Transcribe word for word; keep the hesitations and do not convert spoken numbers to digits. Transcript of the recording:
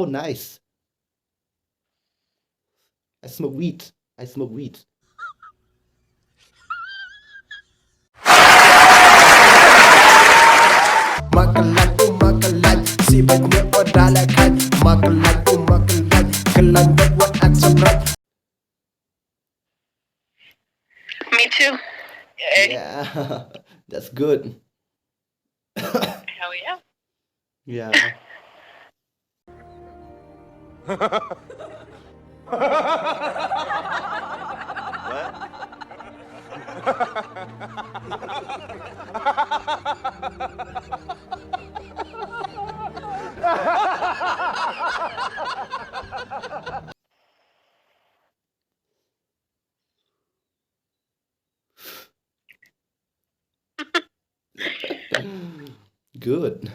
Oh, nice. I smoke weed. I smoke weed. Makalaj, oh makalaj, sibet ne odala kaj. Makalaj, oh makalaj, kelan dot wat aksam raj. Me too. Eh, yeah, that's good. Hell yeah. Yeah. Good.